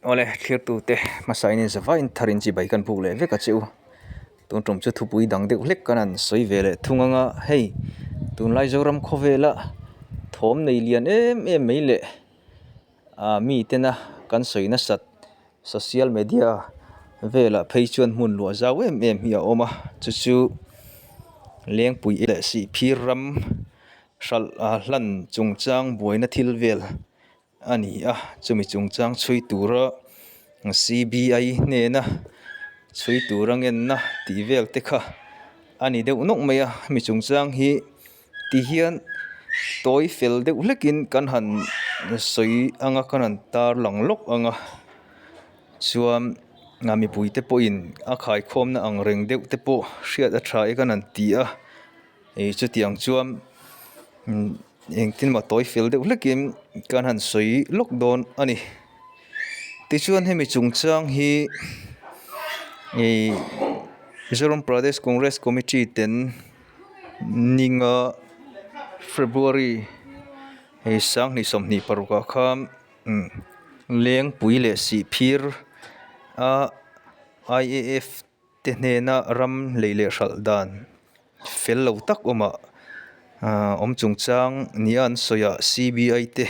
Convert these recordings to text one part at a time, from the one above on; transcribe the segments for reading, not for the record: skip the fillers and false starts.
Awle thlirtute hmasa in inzava in thar in chibai kan buk leh vek a che u. Tun tum chu thupui dang deuh hlek kan han sawi ve leh thung anga hei tunlai Zoram khawvela thawm nei lian em em mai leh ah mi tena kan sawi nasat social media velah phei chuan hmun luah zau em em hi a awm a chu chu Lengpui leh Sihphir ram hralh ah hlan chungchang buaina thil vel a ni a chumi chungchang chhui tura C_B_I hnena chhui tura ngenna tih vel te kha a ni deuh nawk mai a hemi chungchang hi ti hian tawi fel deuh hlekin kan han sawi anga kan han tar lang lawk ang a chuan a mipui te pawhin a khaikhawmna ang reng deuh te pawh hriat a tha e kan han ti a ih chutiang chuan umm. Engtin mah tawi fel deuh hlekin kan han sawi lawk dawn a ni. Tichuan hemi chungchang hi ih Mizoram Pradesh Congress Committee ten ninga February hei sanghnih sawmhnih paruk ah khan umm Lengpui leh Sihphir a I_A_F te hnena ram lei leh hralh dan fel lo tak awmah ahh awm chungchang nia an sawi ah C_B_I te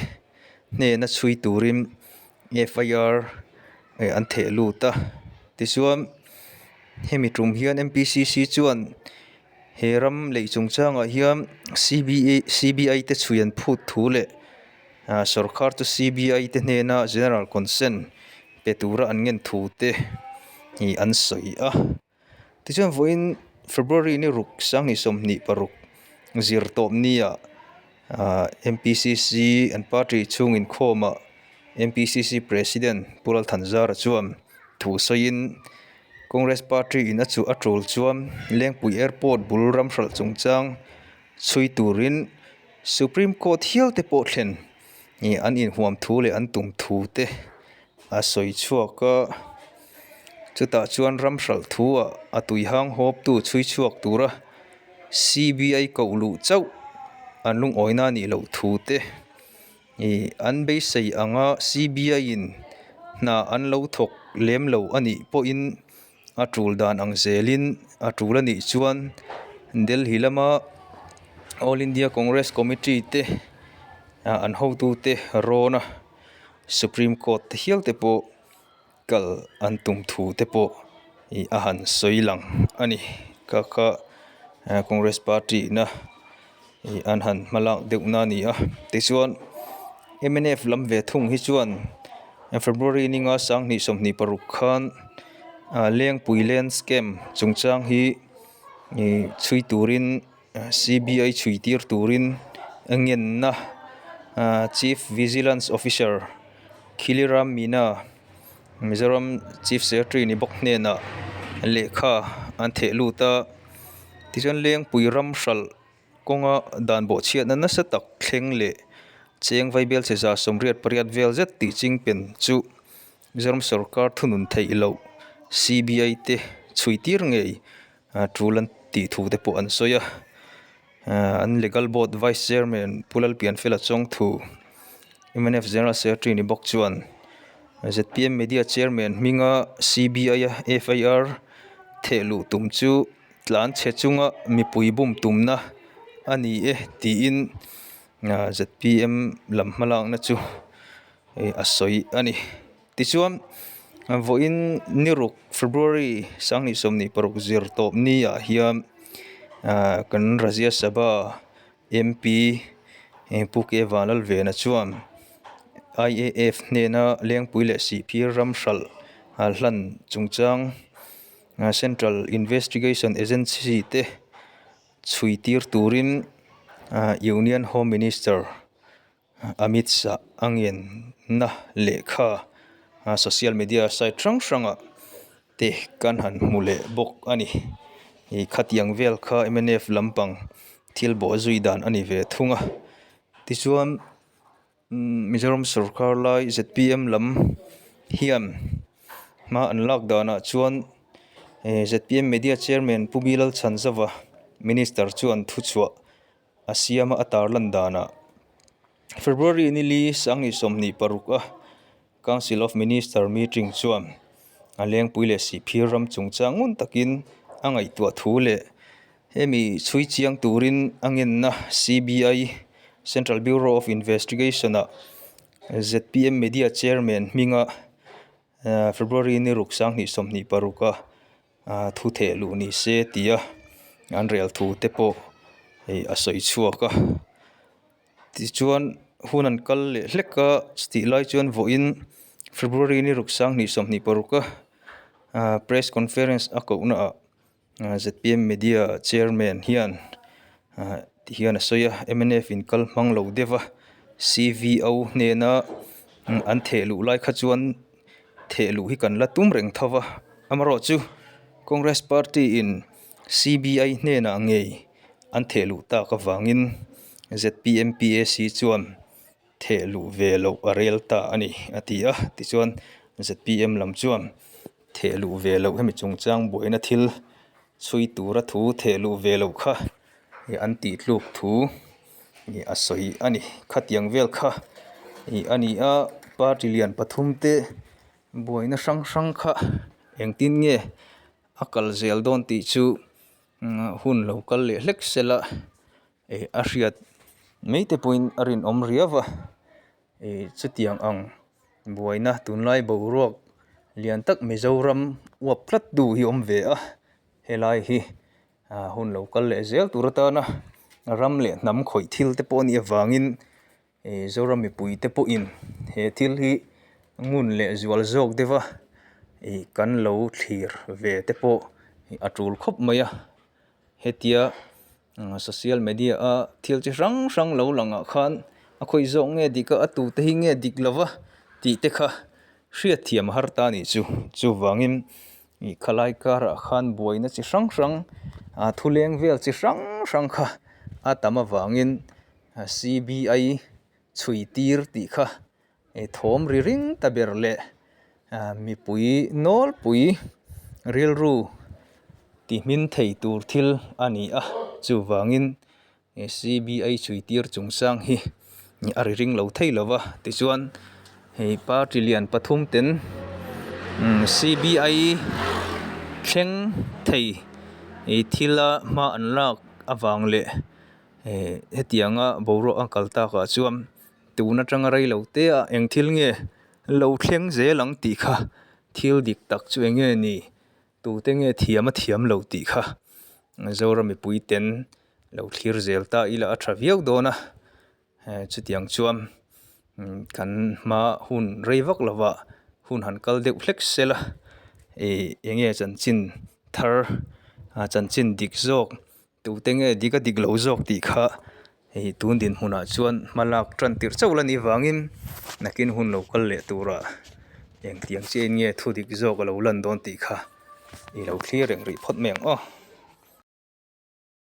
hnena chhui turin F_I_R eh an theh lut a tichuan hemi tum hian M_P_C_C chuan he ram lei chungchangah hian C_B_A C_B_I te chhui an phut thu leh ah sawrkar chu C_B_I te hnena general consent pe tura an ngen thu te ih an sawi a tichuan vawiin February ni ruk sanghnih sawmhnih paruk zir tawp ni ah ah M P C C an party chhung inkhawm ah M P C C president Pu Lalthanzara chuan thu sawiin Congress party in a chu a tul chuan Lengpui airport bul ram hralh chungchang chhui turin Supreme Court hial te pawh thlen. Ih an inhuam thu leh an tum thu te a sawi chhuak a chutah chuan ram hralh thu ah a tui hang hawp tu chhui chhuak tura C_B_I koh luh chauh an lungawina a nih loh thu te ih an beisei anga C_B_I in hna an lo thawk lem lo a nih pawhin a tul dan ang zelin a tul a nih chuan Delhi lama All India Congress Committee te ah an hotute rawn a Supreme Court te hial te pawh kal an tum thu te pawh ih a han sawi lang a ni kha kha Congress party na ih an han hma lak deuh na a ni a tichuan mnf lam ve thung hi chuan February ni nga sanghnih sawmhnih paruk khan ah Lengpui land scam chungchang hi ih chhui turin. C_B_I chhui tir turin a ngenna ahh Chief Vigilance Officer Khiliram Meena Mizoram Chief Secretary ni bawk hnenah lehkha an theh lut a tichuan Lengpui ram hralh kawnga dan bawhchhiatna nasa tak thleng leh cheng vaibel che za sawmriat pariat vel zet tih chingpen chu Mizoram sawrkar thunun theih loh C_B_I te chhui tir ngei. Tul an tih thu te pawh an sawi a an legal board vice chairman Pu Lalpianfela Chawngthu mnf general secretary ni bawk chuan zpm media chairman hminga C_B_I a F_I_R theh luh tum chu tlan chhe chunga mipui bum tumna a ni e tiin zpm lam hmalakna chu a sawi a ni. Tichuan, vawiin ni ruk February sanghnih sawmhnih paruk zir tawp ni ah hian ah kan Rajya Sabha M_P Pu K Vanlalvena chuan I_A_F hnena Lengpui leh Sihphir ram hralh hlan chungchang Central Investigation Agency te chhui tir turin Union Home Minister Amit Shah a ngenna lehkha social media site hrang hrangah te kan han hmu leh bawk a ni. Ih khatiang vel kha mnf lampang thil bawh zui dan a ni ve thung a tichuan Mizoram sawrkar lai zpm lam hian hma an lak danah chuan zpm media chairman Pu Bilal Chhanzova minister chuan thuchhuah. A siama a tarlan danah February ni li sanghnih 25 a. Council of Minister meeting chuan a lengpui leh sihphir ram chungchang ngun takin a ngaihtuah thu leh hemi chhui chiang turin a ngenna CBI, Central Bureau of Investigation, ah zpm Media Chairman hminga February ni ruk sanghnih 26 a thu theh luh ni se tia an rel thu te pawh hei a sawi chhuak a. Tichuan hun an kal leh hlek a chutih lai chuan vawiin February ni ruk 2026 a press conference a kohna ah zpm media chairman hian ti hian a sawi a mnf in kal hmang lo deuh a cvo hnena an theh luh lai kha chuan theh luh hi kan la tum reng tho va amaherawhchu Congress party in cbi hnenah ngei an theh luh tak avangin zpm pac chuan theh luh ve loh a rel ta a ni a ti a tichuan zpm lam chuan theh luh ve loh hemi chungchang buaina thil chhui tura thu theh luh ve loh kha ih an tih tluk thu ih a sawi a ni khatiang vel kha ih a ni a party lian pathum te buaina hrang hrang kha engtin nge a kal zel dawn tih chu hun lo kal leh hlek sela ih a hriat mai te pawhin a rinawm riau a ih chutiang ang buaina tunlai boruak lian tak Mizoram uap tlat tu hi a awm ve a helai hi ah hun lo kal leh zel tur atana ram leh hnam khawih thil te pawh a nih avangin ih Zoram mipui te pawhin he thil hi ngun leh zual zawk deuh a ih kan lo thlir ve te pawh a tul khawp mai a hetia social media a thil chi hrang hrang lo langah khan a khawih zawk nge dik a a tute hi nge dik lo va tih te kha hriatthiam a har ta a nih chu chuvangin Ih khalai karah khan buaina chi hrang hrang ah thu leng vel chi hrang hrang kha a tam avangin cbi chhui tir tih kha ih thawm ri ring ta ber leh ah mipui nawlpui rilru ti hmin thei tur thil a ni a chuvangin cbi chhui tir chung sang hi a ri ring lo thei lo va tichuan hei party lian pathum ten cbi thleng thei ih thil a hma an lak avang leh eh hetianga boruak a kal takah chuan tun atanga rei lo te ah eng thil nge lo thleng zel ang tih kha thil dik tak chu eng nge ni. Tute nge thiam a thiam lo tih kha Zoram mipui ten lo thlir zel ta ila a tha viau dawn a, chutiang chuan kan hma hun rei vak lova hun han kal deuh hlek se la ih eng nge chanchin thar chanchin dik zawk tute nge dik a dik lo zawk tih kha hei tun dinhmunah chuan hma lak tan tirh chauh la nih vangin nakin hun lo kal leh turah engtiang chiahin nge thu dik zawk a lo lan dawn tih kha i lo thlir reng rih phawt mai ang aw.